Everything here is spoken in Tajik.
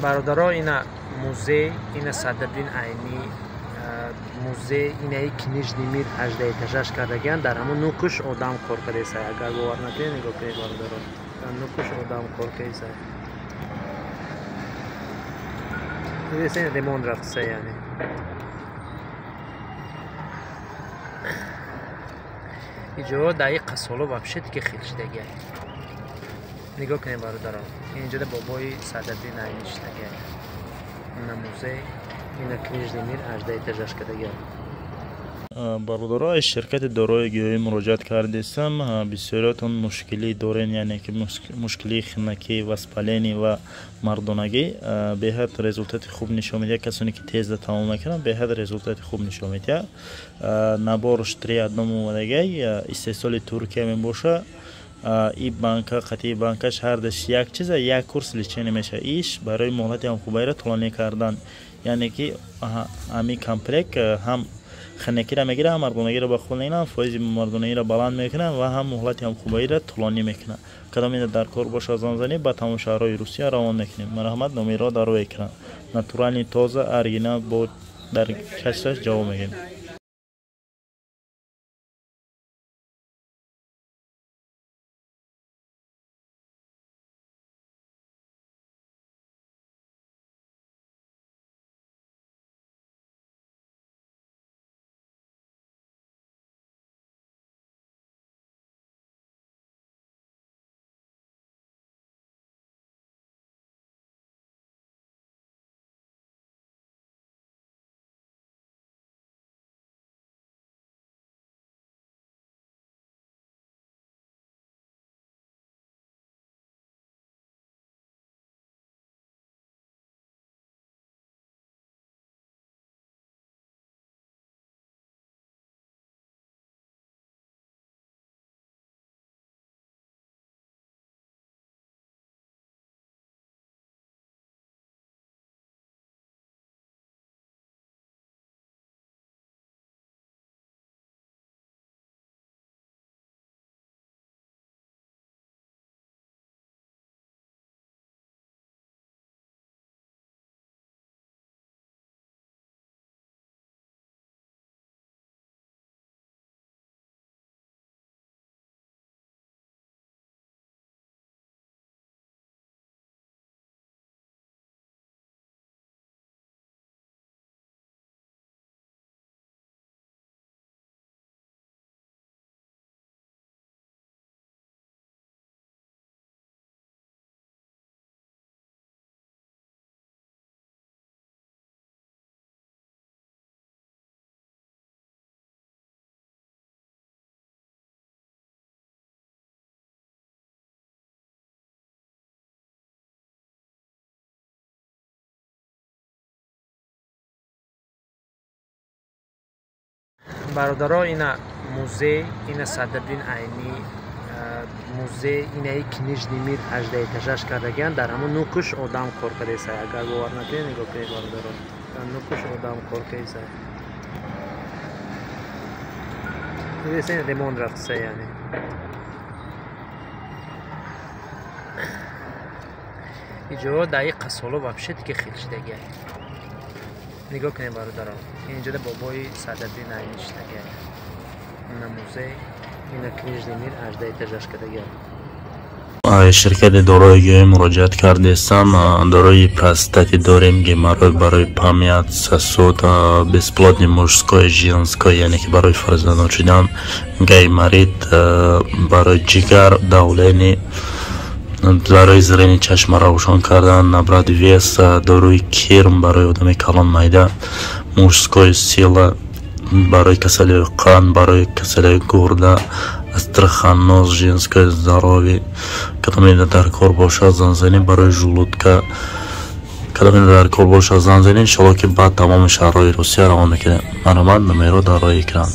Бародаро, ина музей, ина Садриддин Айнӣ музей, инаи книжный мир 18 этажаш кардагиан, дар ҳамон нукуш одам кор кардеса. Агар бовар накунед, нигоҳ кунед, бародаро, дар нукуш одам кор кардеса. Дидесен, ремонт рафтеса, яъне иҷо дар и қасоло вообще диге хел шидагиай. Нигоҳ кунед, бародаро, инҷода бобои Садриддин Айнӣ шидагиай. Ина музей, ина книжный мир 18 этажаш кардагиай. Бародаро, аз ширкати дорои гиёҳӣ муроҷиат кардесам. Бисёриятон мушкилӣ дорен, яъне ки мушкилии хинакӣ, воспаление ва мардонагӣ. Беҳад результати хуб нишон медиҳад. Касоне ки тезда тамом мекунанд, беҳад результати хуб нишон медиҳад. Наборш три одном омадагай, истеҳсоли Туркия мебошад. И банка қатъи банкаш ҳардаш як чиза, як курс лечение мешавад. Иш барои муҳлати ҳамхубайра тӯлонӣ кардан, яъне ки ҳамин комплект ҳам хинакиро мегирад, ҳам мардонагиро ба худ мегирад, фоизи мардонагиро баланд мекунад ва ҳам муҳлати ҳамхубаиро тӯлонӣ мекунад. Кадом ина дар кор бошад, занзанӣ ба тамоми шаҳрҳои Русия равон мекунем. Марҳамат, номерҳо дар рӯи экран. Натуральный, тоза, оригинал, бо дар качестваш ҷавоб мегирем. Бародаро, ина музей, ина Садриддин Айнӣ музей, инаи книжный мир 18 этажаш кардагиан, дар ҳамон нукуш одам кор кардеса. Агар бовар накунед, нигоҳ кунед, бародаро, дар нукуш одам кор кардеса. Дидесен, ремонт рафтеса, яъне иҷо дар и қасоло вообще диге хел шидагиай. Нигоҳ кунед, бародаро, инҷода бобои Садриддин Айнӣ шидагиай. Ина музей, ина книжный мир 18 этажаш кардагиай. Ширкати дорои гиёҳӣ муроҷиат кардесам. Дорои простати дорем, геморрой, барои память, сосуд, бесплодный мужской, женской, яъне ки барои фарзандон шудан, гайморит, барои ҷигар, давление, барои зрение, чашма равшан кардан, набрать вес, доруи кирм барои одами калон майда, мужской сила, барои касалиҳои қанд, барои касалиҳои гурда, астраханоз, женское здоровье. Кадоме дар кор бошад, занзанӣ, барои желудка. Кадоме дар кор бошад, занзанӣ, иншоалло ки баъд тамоми шаҳрҳои Русия равон мекунем. Марҳамат, номерҳо дар рӯи экран.